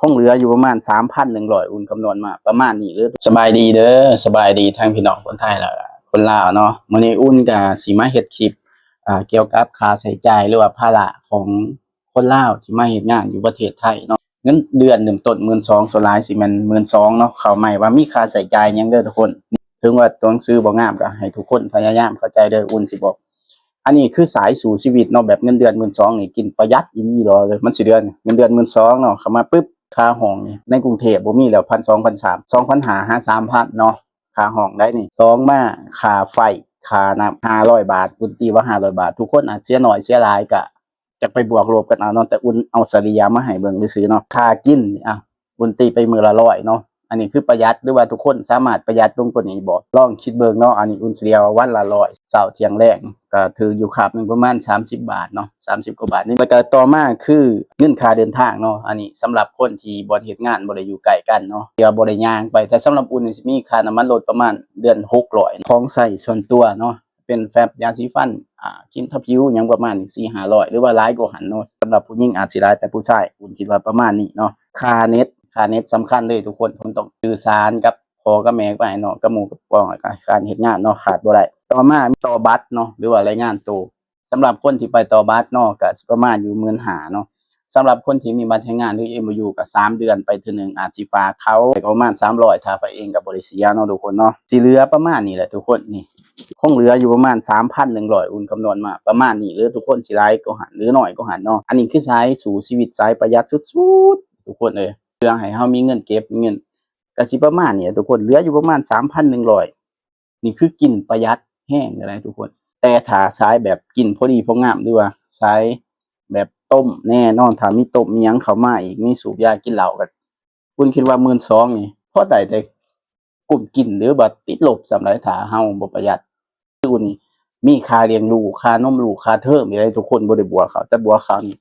ຄົງເຫຼືອຢູ່ປະມານສາມພັນໜຶ່ງຮ້ອຍ ອຸ່ນຄຳນວນມາປະມານນີ້ເດີ. ສະບາຍດີເດີ ສະບາຍດີທັງພີ່ນ້ອງຄົນໄທ ແລະ ຄົນລາວເນາະ. ມື້ນີ້ອຸ່ນກະຊິມາເຮັດຄລິບ ອ່າ ກ່ຽວກັບຄ່າໃຊ້ຈ່າຍ ຫຼືວ່າພາລະຂອງຄົນລາວທີ່ມາເຮັດງານຢູ່ປະເທດໄທເນາະ. ເງິນເດືອນເລີ່ມຕົ້ນໝື່ນສອງ ສ່ວນຫຼາຍຊິແມ່ນໝື່ນສອງເນາະ. ເຂົ້າໃໝ່ວ່າມີຄ່າໃຊ້ຈ່າຍຫຍັງເດີທຸກຄົນ. ເຖິງວ່າຕົວໜັງສືບໍ່ງາມ ກໍໃຫ້ທຸກຄົນພະຍາຍາມເຂົ້າໃຈເດີ. ອຸ່ນຊິບອກ ອັນນີ້ຄືສາຍສູ້ຊີວິດເນາະ. ແບບເງິນເດືອນໝື່ນສອງນີ້ ກິນປະຢັດອີ່ຫຼີເນາະ. ມັນຊິເດືອນ ເງິນເດືອນໝື່ນສອງເນາະ ເຂົ້າມາປຶບ ຄ່າຫ້ອງນີ້ໃນກຸງເທບບໍ່ມີແລ້ວ ພັນສອງ ພັນສາມ ສອງພັນຫ້າ ຫາ ສາມພັນເນາະ. ຄ່າຫ້ອງໄດ໋ນີ້ ສອງມາ ຄ່າໄຟ ຄ່ານ້ຳ ຫ້າຮ້ອຍບາດ. ອຸ່ນຕີວ່າຫ້າຮ້ອຍບາດ ທຸກຄົນອາດເສຍໜ້ອຍເສຍຫຼາຍ ກະ ຈະໄປບວກລົບກັນເອົາເນາະ ແຕ່ອຸ່ນເອົາສະເລ່ຍມາໃຫ້ເບິ່ງຊື່ໆເນາະ. ຄ່າກິນນີ້ ອ່ະ ອຸ່ນຕີໄປມື້ລະຮ້ອຍເນາະ. ອັນນີ້ຄືປະຢັດ ຫຼືວ່າທຸກຄົນສາມາດປະຢັດລົງກວ່ານີ້ບໍ່? ລອງຄິດເບິ່ງເນາະ. ອັນນີ້ອຸ່ນສະເລ່ຍວ່າວັນລະຮ້ອຍ ເຊົ້າທ່ຽງແລງ ກໍຖືກຢູ່ຄາບໜຶ່ງປະມານສາມສິບບາດເນາະ ສາມສິບກວ່າບາດນີ້. ແລ້ວກໍຕໍ່ມາຄືເງິນຄ່າເດີນທາງເນາະ. ອັນນີ້ສຳລັບຄົນທີ່ບ່ອນເຮັດງານບໍ່ໄດ້ຢູ່ໃກ້ກັນເນາະ ທີ່ວ່າບໍ່ໄດ້ຍ່າງໄປ. ແຕ່ສຳລັບອຸ່ນນີ້ຊິມີຄ່ານ້ຳມັນລົດປະມານເດືອນຫົກຮ້ອຍ ຂອງໃຊ້ສ່ວນຕົວເນາະ ເປັນແຟັບ ຢາສີຟັນ ອ່າ ຄຣີມທາຜິວ ຫຍັງປະມານສີ່ຫ້າຮ້ອຍ ຫຼືວ່າຫຼາຍກວ່າຫັ້ນເນາະ. ສຳລັບຜູ້ຍິງອາດຊິຫຼາຍ ແຕ່ຜູ້ຊາຍ ອຸ່ນຄິດວ່າປະມານນີ້ເນາະ. ຄ່າເນັດ ຄ່າເນັດສຳຄັນເລີຍທຸກຄົນ. ມັນຕ້ອງສື່ສານກັບພໍ່ກັບແມ່ ກັບອ້າຍນ້ອງ ກັບໝູ່ກັບປອງ ແລ້ວກໍການເຮັດງານເນາະ ຂາດບໍ່ໄດ້. ຕໍ່ມາຕໍ່ບັດເນາະ ຫຼືວ່າລາຍງານໂຕ. ສຳລັບຄົນທີ່ໄປຕໍ່ບັດເນາະ ກໍຊິປະມານຢູ່ໝື່ນຫ້າເນາະ. ສຳລັບຄົນທີ່ມີບັດແຮງງານ ຫຼື ເອັມໂອຢູ ກໍສາມເດືອນໄປເທື່ອໜຶ່ງ ອາດຊິຝາກເຂົາ ກໍປະມານສາມຮ້ອຍ ຖ້າໄປເອງກໍບໍ່ໄດ້ເສຍເນາະທຸກຄົນເນາະ. ຊິເຫຼືອປະມານນີ້ແຫຼະທຸກຄົນ. ນີ້ຄົງເຫຼືອຢູ່ປະມານສາມພັນໜຶ່ງຮ້ອຍ ອຸ່ນຄຳນວນມາປະມານນີ້ເດີທຸກຄົນ. ຊິຫຼາຍກວ່າຫັ້ນ ຫຼື ໜ້ອຍກວ່າຫັ້ນເນາະ. ອັນນີ້ຄືສາຍສູ້ຊີວິດ ສາຍປະຢັດສຸດໆ ທຸກຄົນເອີຍ. ເພື່ອໃຫ້ເຮົາມີເງິນເກັບເງິນ ກໍຊິປະມານນີ້ແຫຼະທຸກຄົນ. ເຫຼືອຢູ່ປະມານສາມພັນໜຶ່ງຮ້ອຍ ນີ້ຄືກິນປະຢັດແຮງເລີຍນະທຸກຄົນ. ແຕ່ຖ້າສາຍແບບກິນພໍດີພໍງາມ ຫຼືວ່າສາຍແບບຕົ້ມແນ່ນອນ ຖ້າມີຕົ້ມມີຫຍັງເຂົ້າມາອີກ ມີສູບຢາກິນເຫຼົ້າ ກໍ ອຸ່ນຄິດວ່າໝື່ນສອງນີ້ພໍໄດ້ແຕ່ກຸ້ມກິນ ຫຼືວ່າຕິດລົບສ່ຳໃດ ຖ້າເຮົາບໍ່ປະຢັດ. ຢູ່ນີ້ມີຄ່າລ້ຽງລູກ ຄ່ານົມລູກ ຄ່າເທີມອີກເດ້ທຸກຄົນ. ບໍ່ໄດ້ບວກເຂົາ ແຕ່ບວກເຂົານີ້